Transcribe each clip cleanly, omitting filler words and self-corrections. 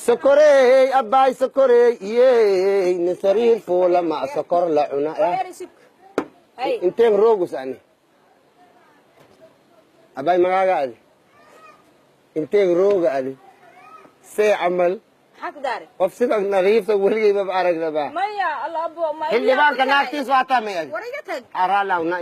Sokorey abbaay, sokorey iyey, nin sariir fuula ma sokor la cuna. Inteen roogus ani abbaay, magaaga adi inteen rooga adi see camal. Maxaa ku daaray? Qof sida nadiifta weligeybaba aragnaba. Maya, alla abo ma. Xildhibaanka naagtiis waa taa may adi? War iga tag. Araalaw na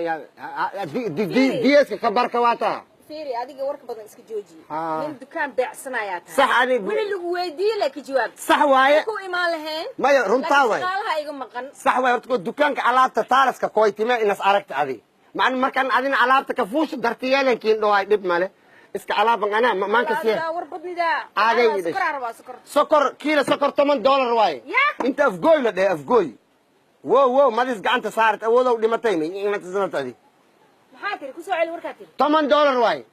diyeska ka barka waa taa. Fiiri, adiga warka badan iska jooji. Nin dukaan beecsanayaa tahay. Sax ani. Wixii lagu weydiiyey la ka jawaab. Sax waaye. Ku imaan lahayn. Maya, runtaa waay. Shaqaalaha iga maqan. Sax waay. Horta dukaanka alaabta taalaska koytime inas aragta adi macna markaan adina alaabta ka fuusha dartiyeelankiin dhawaay, dhib male, iska alaaban anaa maanka siya. War badnidaa. Aaday. Sokor rabaa, sokor. Sokor, kiila sokor $10 waaye. Ya. Inta Afgooy la dhehe, Afgooy wo wo madis gacanta saarat awoodow dhimatay adi. Maxaa tiri? Kusoo celi warkaa tiri. $10 waaye.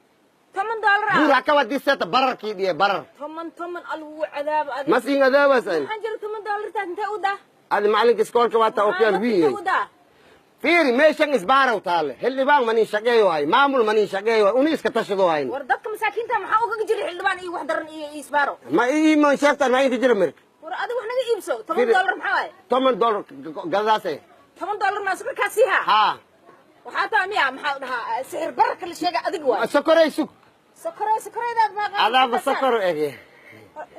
$10 ah? Buur haka wadiseta bararkii dhiye barar. Toban toban algu cadaab adi. Mas in adaawas ani. Maxaan jira, $10 taas intee u daa? Adi macalinka iskoolka waa taa okyaal wiin. U daa. Fiiri, meeshan isbaaraw taale, xildhibaan manin shaqeeyo hay, maamul manin shaqeeyo hay, uni iska tashado hayn. War dadka masaakiinta maxaa ugaga jira xildhibaan iyo wax daran iyo isbaaro? Ma iimo sheegtaan, ma inka jira mirka. War adiga wax naga iibso. $10 maxaa waaye? $10 gadadaase. $10 maa sokorkaa siiha? Haa. Waxaa taa miya, maxaa dhahaa, sixir bararka la sheega adiga waay. Sokorey sug. Sokorey, sokoreydaad maa. Adaaba sokor ege.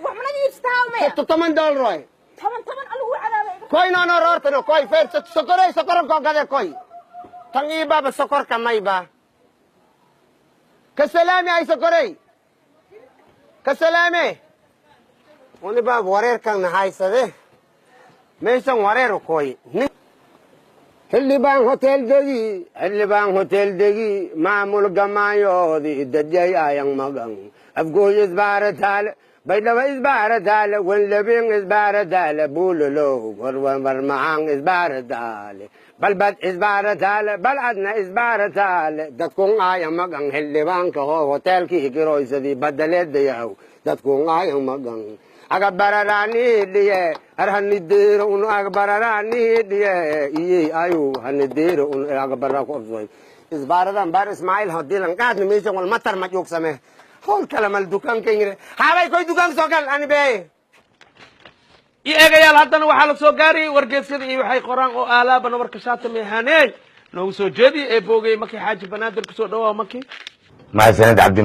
Wax mana iibsataa maya? $10 waay. Toban toban algu cadaabay. Koy no no roortano koy feer, sokorey, sokoran koo gade koy tan iibaba sokorka mayba ka salaami ay sokorey ka salaame uniba wareerkan nahaysade meeshan wareer koy. Xildhibaan hotel degi, xildhibaan hotel degi, maamul gamaayoodi dadyay ayan magan. Afgooy isbaarataale, Baydhaba isbaarataale, Wanlabin isbaarataale, Buulolow warmarmacaan isbaarataale, Balbad isbaarataale, Balcadna isbaarataale. Dadkun ayan magan xildhibaanka hoo hoteelkii kiroysadii badaleedayahow, dadkun ayan magan agabararaaniidhiye arhanideero un agabararaaniidhiye iyey ayu hanideero un agabara ku absoy isbaaradan baar Ismaaciil hadilan qaadna meeshan wal matar ma joogsame howl kale mal dukaanka ingire habay koy dukaanka soo gal ani bee. Iyo eegayaal, haddana waxaa la soo gaarayay wargeysyada iyo waxay qoraan oo aalaabana warka shaata meehaneey noogu soo jeediya ee boogay Maki Xaaji Banaadir. Kusoo dhawaa, Maki. Mahadsanid, Cabdi.